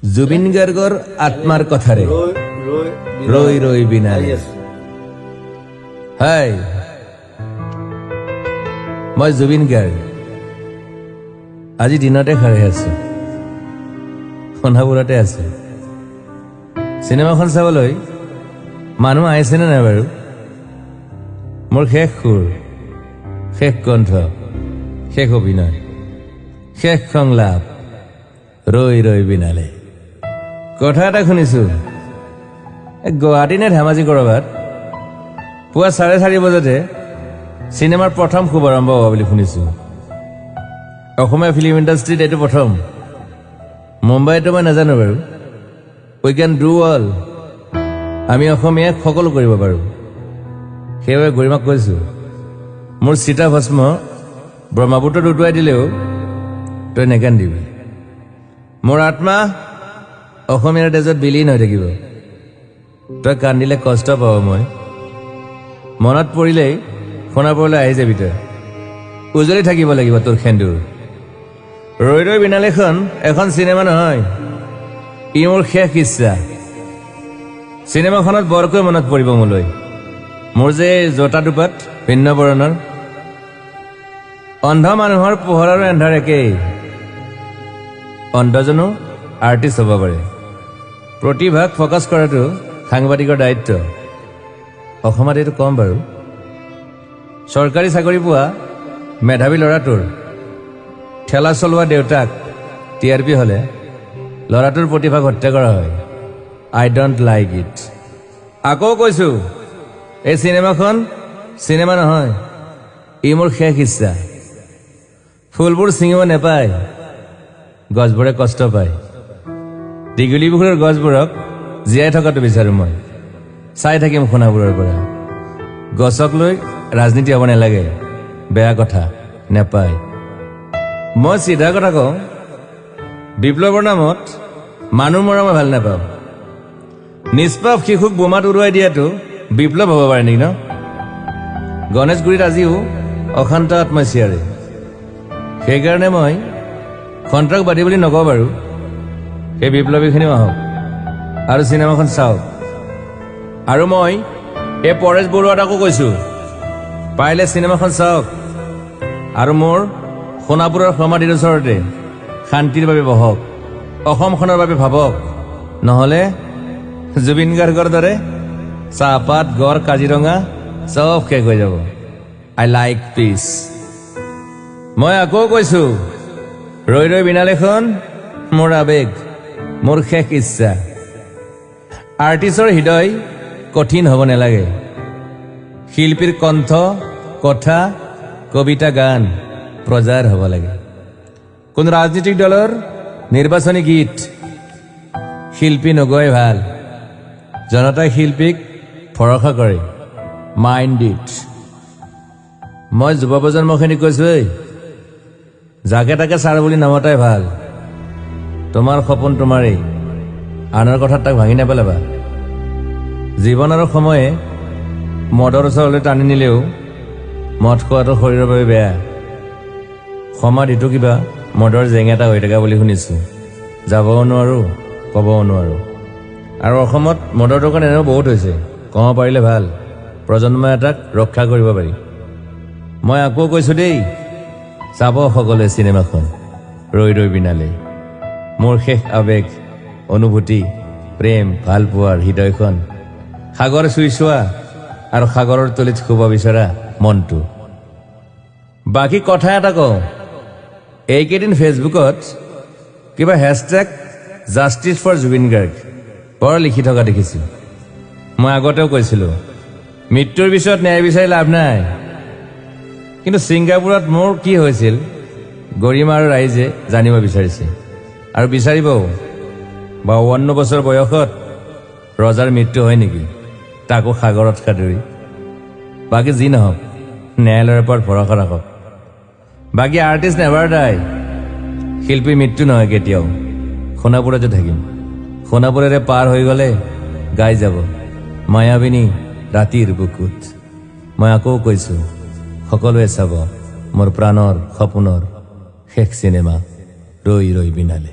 জুবিন গাৰ্গৰ আত্মাৰ কথাৰে ৰৈ ৰৈ ৰৈ ৰৈ বিনালে। আহি আছে। হাই, মই জুবিন গাৰ্গ। আজি দিনতে সাৰে আছো, সোণাপুৰতে আছো। চিনেমাখন চাবলৈ মানুহ আহিছেনে নাই বাৰু? মোৰ শেষ সুৰ, শেষ কণ্ঠ, শেষ অভিনয়, শেষ সংলাপ, ৰৈ ৰৈ বিনালে। কথা এটা শুনিছো, এই গুৱাহাটী নে ধেমাজি ক'ৰবাত পুৱা 4:30 বজাতে চিনেমাৰ প্ৰথম শুভাৰম্ভ হোৱা বুলি শুনিছো। অসমীয়া ফিল্ম ইণ্ডাষ্ট্ৰীত এইটো প্ৰথম। মুম্বাইতো মই নাজানো বাৰু। We can do all. আমি অসমীয়াই সকলো কৰিব পাৰোঁ। সেইবাবে গৰিমাক কৈছোঁ, মোৰ চিতা ভস্ম ব্ৰহ্মপুত্ৰত উটুৱাই দিলেও তই নেকান্দিবি। মোৰ আত্মা অসমীয়াৰ তেজত বিলীন হৈ থাকিব। তই কান্দিলে কষ্ট পাব। মই মনত পৰিলেই সোণাপুৰলৈ আহি যাবি। তই উজলি থাকিব লাগিব তোৰ সেন্দুৰ। ৰৈ ৰৈ বিনালেখন এখন চিনেমা নহয়, ই মোৰ শেষ ইচ্ছা। চিনেমাখনত বৰকৈ মনত পৰিব মোলৈ মোৰ যে জোতা দুপাত ভিন্ন বৰণৰ। অন্ধ মানুহৰ পোহৰ আৰু এন্ধাৰ একেই। অন্ধজনো আৰ্টিষ্ট হ'ব পাৰে। প্ৰতিভাক ফ'কাছ কৰাটো সাংবাদিকৰ দায়িত্ব। অসমত এইটো কম বাৰু। চৰকাৰী চাকৰি পোৱা মেধাৱী ল'ৰাটোৰ ঠেলা চলোৱা দেউতাক টিআৰপি হ'লে ল'ৰাটোৰ প্ৰতিভাক হত্যা কৰা হয়। I don't like it. আকৌ কৈছোঁ, এই চিনেমাখন চিনেমা নহয়, ই মোৰ শেষ ইচ্ছা। ফুলবোৰ ছিঙিব নাপায়, গছবোৰে কষ্ট পায়। দীঘলী পুখুৰীৰ গছবোৰক জীয়াই থকাটো বিচাৰোঁ মই। চাই থাকিম সোণাপুৰৰ পৰা। গছক লৈ ৰাজনীতি হ'ব নালাগে, বেয়া কথা, নেপায়। মই চিধা কথা কওঁ, বিপ্লৱৰ নামত মানুহ মৰা মই ভাল নাপাওঁ। নিষ্পাপ শিশুক বোমাত উৰুৱাই দিয়াটো বিপ্লৱ হ'ব পাৰে নেকি ন? গণেশগুৰিত আজিও অশান্ত আত্মাই চিঞৰে। সেইকাৰণে মই সন্ত্ৰাসবাদী বুলি নকওঁ বাৰু। সেই বিপ্লৱীখিনিও আহক আৰু চিনেমাখন চাওক। আৰু মই এই পৰেশ বৰুৱাটাকো কৈছোঁ, পাৰিলে চিনেমাখন চাওক আৰু মোৰ সোণাপুৰৰ সমাধিৰ ওচৰতে শান্তিৰ বাবে বহক, অসমখনৰ বাবে ভাবক। নহ'লে জুবিন গাৰ্গৰ দৰে চাহপাত, গড়, কাজিৰঙা চব শেষ হৈ যাব। I like peace. মই আকৌ কৈছো, ৰৈ ৰৈ বিনালেখন মোৰ আৱেগ, মোৰ শেষ ইচ্ছা। আৰ্টিষ্টৰ হৃদয় কঠিন হ'ব নালাগে। শিল্পীৰ কণ্ঠ, কথা, কবিতা, গান প্ৰজাৰ হ'ব লাগে। কোনো ৰাজনৈতিক দলৰ নিৰ্বাচনী গীত শিল্পী নগোৱাই ভাল। জনতাই শিল্পীক ভৰসা কৰে। Mind it. মই যুৱ প্ৰজন্মখিনিক কৈছো, ঐ, যাকে তাকে ছাৰ বুলি নামতাই ভাল। তোমাৰ সপোন তোমাৰেই, আনৰ কথাত তাক ভাঙি নেপেলাবা। জীৱন আৰু সময়ে মদৰ ওচৰলৈ টানি নিলেও মদ খোৱাটো শৰীৰৰ বাবে বেয়া। সমাধিটো কিবা মদৰ জেং এটা হৈ থকা বুলি শুনিছোঁ। যাবও নোৱাৰোঁ, ক'বও নোৱাৰোঁ। আৰু অসমত মদৰ দোকান এনেও বহুত হৈছে। কমাব পাৰিলে ভাল, প্ৰজন্ম এটাক ৰক্ষা কৰিব পাৰি। মই আকৌ কৈছোঁ দেই, চাব সকলোৱে চিনেমাখন ৰৈ ৰৈ বিনালে। মোৰ শেষ আৱেগ, অনুভূতি, প্ৰেম, ভালপোৱাৰ হৃদয়খন সাগৰ চুই চোৱা আৰু সাগৰৰ তলিত শুব বিচৰা মনটো। বাকী কথা এটা কওঁ, এইকেইদিন ফেচবুকত কিবা #JusticeForZubeenGarg বৰ লিখি থকা দেখিছোঁ। মই আগতেও কৈছিলোঁ, মৃত্যুৰ পিছত ন্যায় বিচাৰি লাভ নাই। কিন্তু ছিংগাপুৰত মোৰ কি হৈছিল, গৰিমা আৰু ৰাইজে জানিব বিচাৰিছে আৰু বিচাৰিবও। 52 বছৰ বয়সত ৰজাৰ মৃত্যু হয় নেকি, তাকো সাগৰত সাঁতুৰি? বাকী যি নহওক, ন্যায়ালয়ৰ ওপৰত ভৰসা ৰাখক। বাকী artist never die. শিল্পীৰ মৃত্যু নহয় কেতিয়াও। সোণাপুৰতে থাকিম। সোণাপুৰেৰে পাৰ হৈ গ'লে গাই যাব মায়াবিনী ৰাতিৰ বুকুত। মই আকৌ কৈছোঁ, সকলোৱে চাব মোৰ প্ৰাণৰ সপোনৰ শেষ চিনেমা ৰৈ ৰৈ বিনালে।